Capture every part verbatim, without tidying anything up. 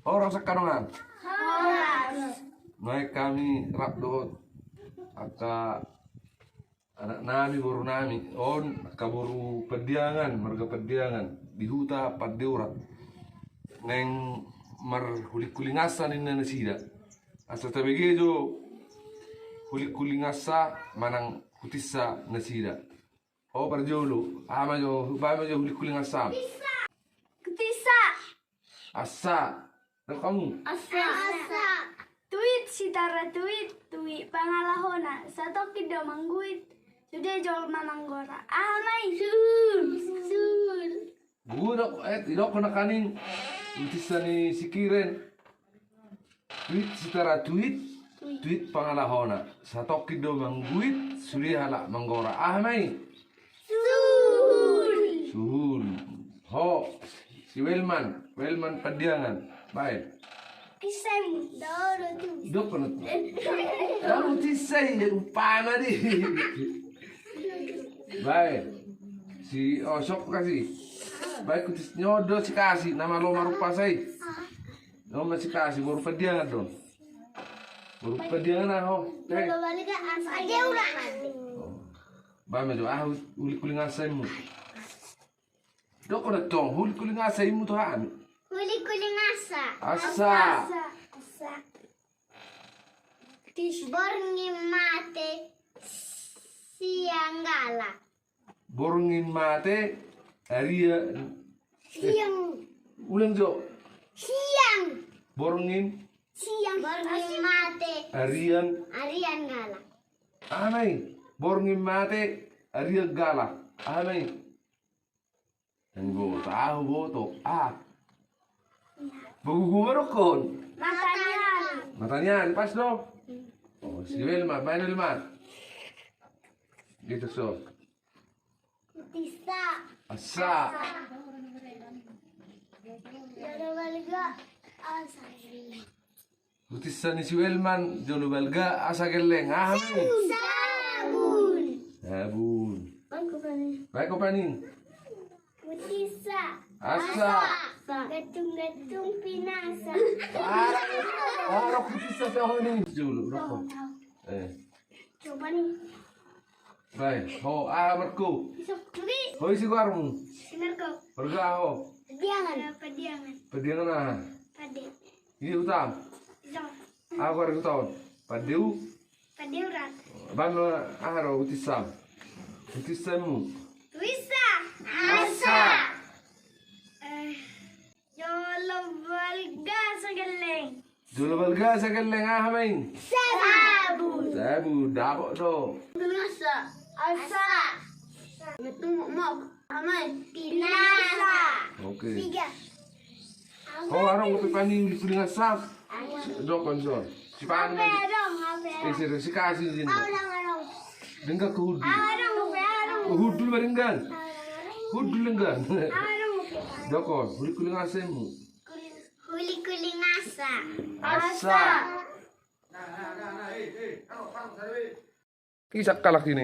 Horas angka dongan. Horas. Nuaeng hami rap dohot angka anak nami, boru nami on, angka boru Pandiangan, marga Pandiangan di huta Pandeura, naeng marhulinghuling asa ninna nasida. Asa tabege jo hulinghuling asa manang hutinsa nasida. O parjolo, aha ma jo, baen ma jo hulinghuling asa. Hutinsa. Asa. Dok hamu. Asa. Asa. Tuit Sitara Tuit, tuit pangalahona, satongkin do mangguit, sude jolma manggora. Aha ma i? Suhul. Suhul. Didok, eh, didok nangkaning hutinsa ni si Kiren. Tuit Sitara Tuit, tuit pangalahona, satongkin do mangguit, sude halak manggora. Aha ma i? Suhul. Suhul. Ho, si Welman, Welman Pandiangan. Baen. Kisah mu, dao do tu. Dok na tu. Dao kisah i, umpama di. Baen. Si, o, sok kasi. Baen, hutinsa on do si Kasi, na malo marumpa asa i. On ma si Kasi, boru Pandiangan do on. Boru Pandiangan ahu. Eh. Baen ma jo, aha, hulinghuling asa immu. Dok na tong, hulinghuling asa immu tu hami. Hulinghuling asa. Asa. Asa. Asa. Borngin mate sian gala. Borngin mate arian. Sian. Ulang jo. Sian. Borngin. Sian. Borngin mate. Arian. Arian gala. Aha ma i? Borngin mate arian gala. Aha ma i? Nang boto, ahu boto. Ah. Bagugu ma dokkon. Mata ni ari. Mata ni ari, pas do. O, si Welman, baen Welman. Gitu so. Hutinsa. Asa. Jolo balga asa gelleng. Hutinsa ni si Welman, jolo balga asa gelleng. Aha ma i? Sabun. Sabun. Baen ho paning. Baen ho paning. Hutinsa. Asa. Asa. Gantung-gantung pinasa. Ah, ah, hutinsa songon i. Jolo, rokok. Eh. Coba ni. Baen, ho, aha margoar? Isok. Ho, ise goarmu? Si Margo. Marga aha ho? Pandiangan. Pandiangan. Pandiangan aha? Pande. Di huta? Isok. Aha goar huta on? Pandeu? Pandeura. Baen ma aha ro hutinsa? Hutinsa immu. Hutinsa. Asa. Asa. Eh. Jolo balga asa gelleng. Jolo balga asa gelleng, aha ma i? Sabun. Sabun, dapot do. Asa. Asa. Ngetung mok. Aha ma i? Pinasa. Oke. Tiga. Ho, adong dope paning hulinghuling asa. Dokkon son. Si paning. Adong, adong. Eh, si, si Kasi di sini. Adong, adong. Denggan tu hundul. Adong, adong. Hundul ma denggan. Hundul denggan. Adong. Dokkon, hulinghuling asa immu. Hulinghuling asa. Asa. Asa. Ise halak i?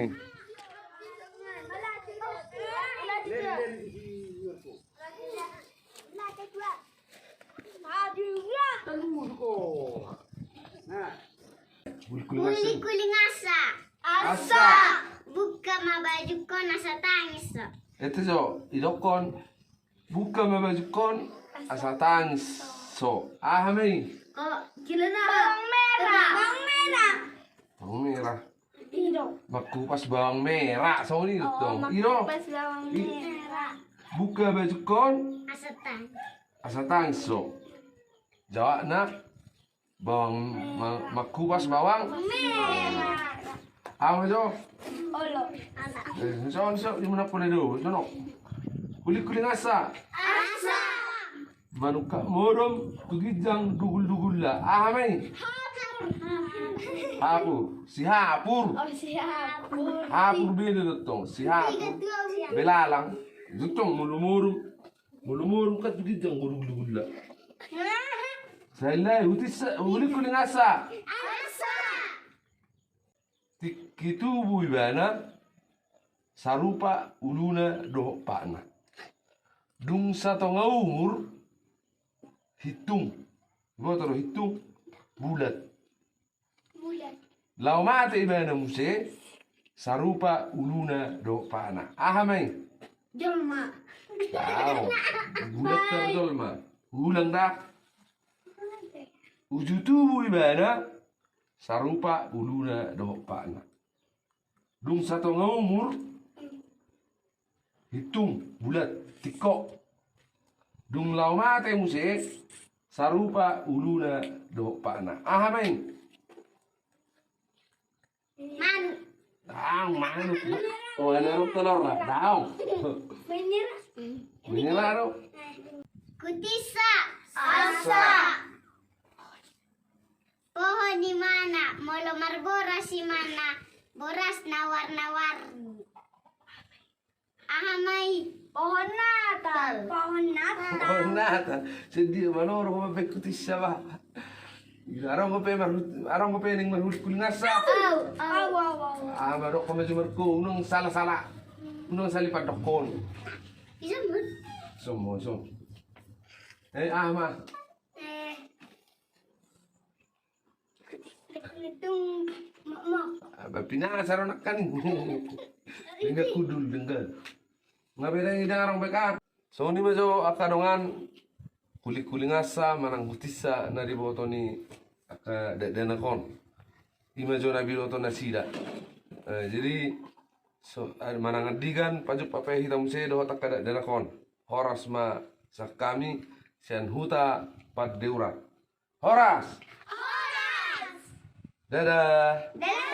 Hulinghuling asa. Asa. Buka ma bajungkon asa tangis so. Ete jo, didokkon. Buka ma bajungkon asa tangis so. Aha ma i? Bawang merah. Bawang merah. Bawang merah. Mangkupas bawang merah, songon i do tong. I do. Mangkupas bawang merah. Buka bajungkon asa tangis so. Jawabna bawang, ma-, mangkupas bawang merah. Aha ma jo? Olo. Eh, so, so, di mana pun do, sono. Hulinghuling asa. Asa. Manungkap modom tu ginjang dugul-dugulna. Aha ma i? Hapur. Hapur. Si hapur. O, si hapur. Hapur bene do tong. Si hapur. Belalang. Do tong molo modom. Molo modom kan tu ginjang dugul-dugulna. Sai lae, hutinsa, hulinghuling asa. Asa. Tingki tubu ibana, sarupa uluna dohot patna. Dung satonga umur, hitung Diboto do hitung bulat. Laho mate ibana muse, sarupa uluna dohot patna. Aha ma i? Jolma. Daong. Bulat tarjolma. Ulang da. Uju tubu ibana, sarupa uluna dohot patna. Dung satonga umur, hitung bulat, tingko. Dung laho mate muse, sarupa uluna dohot patna. Aha ma i? Manuk. Daong, manuk. Oh, ini rok telur lah. Daong. Menira. Menira rok. Kutisa. Asa. Pohon imana, molo marboras imana, boras na warna-warni. Aha ma i? Pohon Natal. Pohon Natal. Pohon Natal. Sedih, manoro ho ma pe kutisa ba. Arong ho pe marhut, arong ho pe ning marhut kuling asa. Au, au, au, au. Ah, madok ho ma jumar ko, unang sala-sala. Unang sala pandok ho. Iso mut. Somo, somo. Eh, ah, ma. Eh. Hitung mokmok. Ba pinasa ro nangkin. Denggan kudul, denggan. Nga beda ni darong beka. Songon i ma jo angka dongan, kuling-kuling asa manang kutisa na diboto ni angka dakdanak on. I ma jo na binoto nasida. Eh, jadi so, eh, manang andigan pajumpang pe hita muse dohot angka dakdanak on. Horas ma sian hami, sian Huta Pandeuran. Horas. Horas. Dadah. Dadah.